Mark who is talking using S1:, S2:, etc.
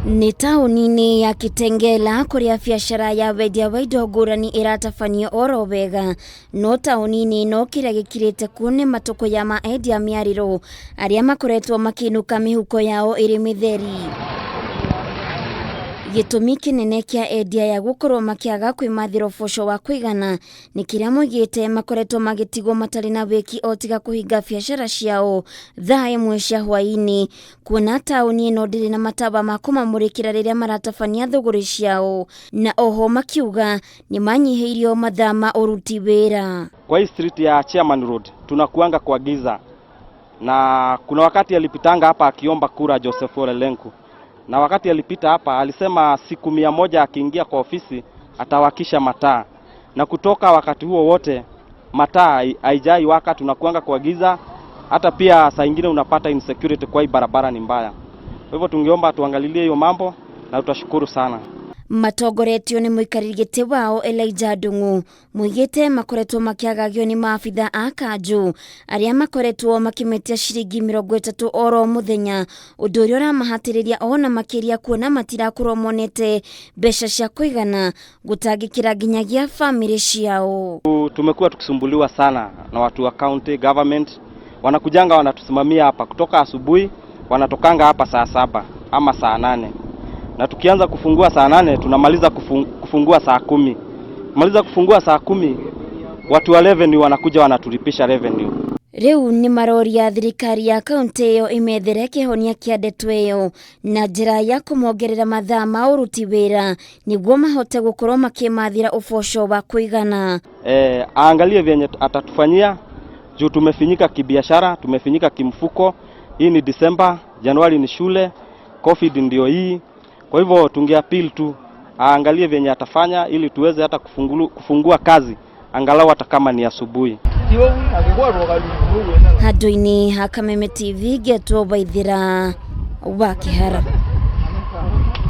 S1: Nĩ taũni-inĩ ya Kitengela kũrĩa biacara ya wendia wa indo ngũrani ĩratabanio oro wega, no taũni-inĩ ĩno kĩrĩa gĩkirĩte kuo nĩ matũkũya ma endia mĩarĩro arĩa makoretwo makĩinũka mĩhuko yao ĩrĩ mĩtheri. Gĩtũmi kĩnene kĩa endia aya gũkorwo makĩaga kwĩmathĩra ũboco wa kũigana nĩ kĩrĩa moigĩte makoretwo magĩtigwo matarĩ na wĩki o tiga kũhinga biacara ciao thaa 1 cia hwaĩ-inĩ, kuona taũni ĩno ndĩrĩ na matawa ma kũmamũrĩkĩra rĩrĩa maratabania thũgũrĩ ciao, na oho makiuga nĩ manyihĩirio mathaa ma ũruti wĩra.
S2: Kwa hii street ya Chairman Road tunakuanga kwa giza, na kuna wakati alipitanga hapa akiomba kura Joseph Ole Lenku, na wakati alipita hapa alisema siku 100 akiingia kwa ofisi atawakisha mataa, na kutoka wakati huo wote mataa haijai waka, tunakuanga kwa giza. Hata pia saa ingine unapata insecurity kwa hii barabara ni mbaya. Kwa hivyo tungeomba tuangalilie hiyo mambo na tutashukuru sana.
S1: Matongoretio nĩ mũikarĩri gĩtĩ wao Elijah Ndung'u moigĩte makoretwo makĩagagio nĩ maabitha a kanjũ arĩa makoretwo makĩmetia ciringi 30 oro mũthenya, ũndũ ũrĩa ũramahatĩrĩria ona makĩria kuona matirakorwo monete mbeca cia kũigana gũtangĩkĩra nginyagia bamĩrĩ ciao.
S2: Tumekuwa tukisumbuliwa sana na watu wa county government, wanakujanga wanatusimamia hapa kutoka asubuhi, wanatokanga hapa saa 7 ama saa 8, na tukianza kufungua saa 8 tunamaliza kufungua saa 10. Kumaliza kufungua saa 10, watu wa revenue wanakuja wanatulipisha revenue.
S1: Rĩu nĩ maroria thirikari ya kaunti ĩyo ĩmethere kĩhonia kĩa ndeto ĩyo na njĩra ya kũmongerera mathaa ma ũruti wĩra nĩguo mahote gũkorwo makĩmathĩra ũboco wa kũigana.
S2: Aangalie vyenye atatufanyia juu tumefinyika kibiashara, tumefinyika kimfuko. Hii ni Disemba, Januari ni shule, COVID ndio hii. Kwa hivyo tungeappeal tu aangalie vyenye atafanya ili tuweze hata kufungua kazi angalau hata kama ni asubuhi.
S1: Handũ-inĩ ha Kameme TV ngetwo Waithĩra wa Kĩhara.